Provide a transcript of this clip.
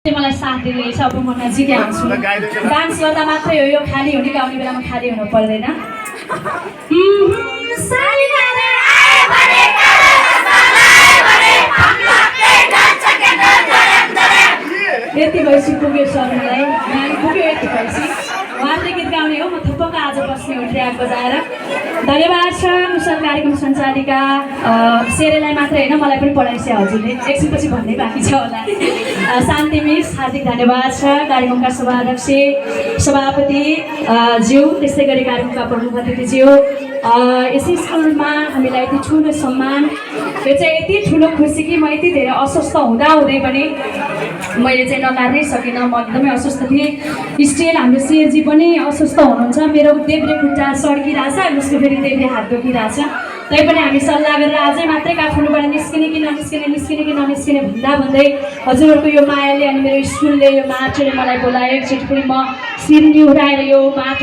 मलाई साथ दिइरहेछ। अब म नजिकै आउँछु। डान्स गर्दा मात्रै हो यो, खाली हुने गाउने बेलामा खाली हुनु पर्दैन। यति भएपछि पुग्यो सरलाई, पुग्यो यति भएपछि उहाँले गीत गाउने हो। म थप्पक आज बस्ने हो ट्र्याक बजाएर। धन्यवाद छ मुसल कार्यक्रम सञ्चालिका सेरेलाई मात्रै होइन, मलाई पनि पढाइछ हजुरले, एकछिनपछि भन्दै बाँकी छ होला। शान्ति मिस हार्दिक धन्यवाद छ। कार्यक्रमका सभाध्यक्ष सभापति ज्यू, त्यस्तै गरी कार्यक्रमका प्रमुख अतिथिज्यू, यसै स्कुलमा हामीलाई यति ठुलो सम्मान, यो चाहिँ यति ठुलो खुसी कि म यति धेरै अस्वस्थ हुँदै पनि मैले चाहिँ नकार्नै सकिनँ। म एकदमै अस्वस्थ थिएँ। स्टिल हाम्रो सिएजी पनि अस्वस्थ हुनुहुन्छ। मेरो देब्रे खुट्टा सड्किरहेछ, उसको फेरि देब्रे हात दुखिरहेछ। तैपनि हामी सल्लाह गरेर आजै मात्रै काठमाडौँबाट निस्किने कि ननिस्किने भन्दै हजुरहरूको यो मायाले अनि मेरो स्कुलले यो माटोले मलाई बोलायो। एकचोटि पनि म शिर निहुराएर यो माटो